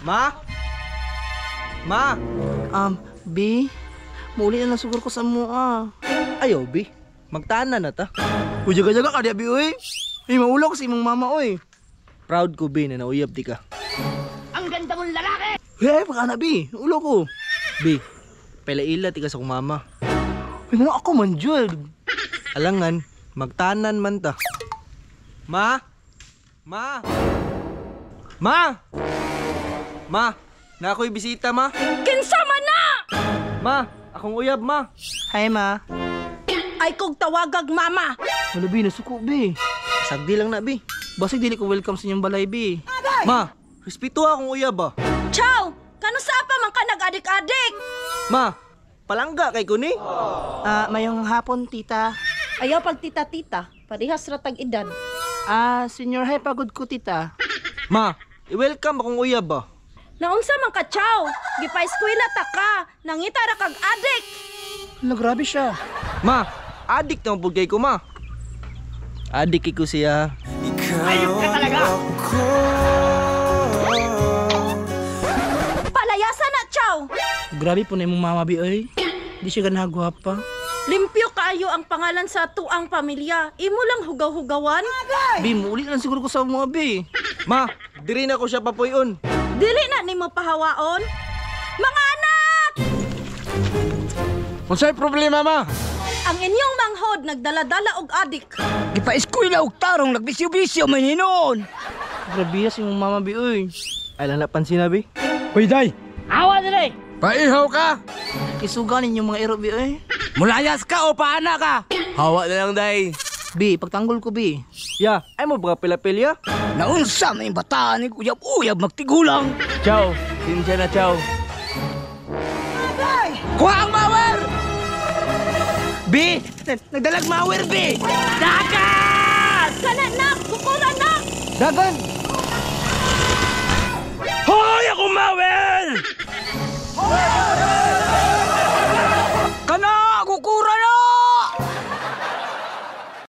Ma? Ma? B, muuli na lang siguro ko sa mua. Ayaw, B. Magtanan na ta. Uy, jaga-jaga ka di, B, uy. Ay, maulaw ko sa imong mama, uy. Proud ko, B, na nauyab di ka. Hey, pagka na, B. Ulo ko. B, pelaila ti ka sa akong mama. Ay, nga ako man, Jud. Alangan, magtanan man ta. Ma? Ma? Ma? Ma? Na ako'y bisita, ma? Kinsa man na! Ma, akong uyab, ma. Hi, ma. Ay kog tawagag mama. Wala, B, nasuko, B. Sagdi lang na, B. Basig dili ko welcome sa inyong balay, B. Ma, respeto akong uyab, ah. Chow! Kano sa pa man ka nag-adik-adik? Ma, palangga kay ko ni. Ah, mayong hapon, tita. Ayaw pag tita-tita, parehas ra tag edad. Ah, senior high pagod ko, tita. Ma, i-welcome akong uyab, ah. Naunsa man ka, Chow? Gipa-eskwela ta ka, nangita ra kag adik. Hala, grabe siya. Ma, adik na pud kay ko, ma. Adik kay ko siya. Palayasa na, Chow! Grabe po na imong mama, B, uy. Di siya ganahagwapa. Limpyo kaayo ang pangalan sa tuang pamilya. Imo lang hugaw-hugawan. B, muuli na lang siguro ko sa mua, B. Ma, diri na ko siya papuyon. Dili na nimo pahawaon. Mga anak! Unsay problema, ma? Ang inyong manghod nagdala-dala og adik. Gipa-eskwela og tarong nagbisyo-bisyo man hinuon. Grabe sa imong mama, B, uy. Ay lang na pansin na, B. Hoy, day! Awa dire. Paihaw ka! Isuga ninyo mga iro, B, uy. Mulayas ka o paana ka? Hawa na lang, day. B, pagtanggol ko, B. Ya, ay mo ba pila-pilya? Naunsa may bataan ni uyab-uyab magtigulang. Ciao, sinsya na, ciao. Kuha ang mawer! B! Nagdalag mawer, B! Dagat! Kana nak, bukura nak. Dagan! Hoy, ako mawer!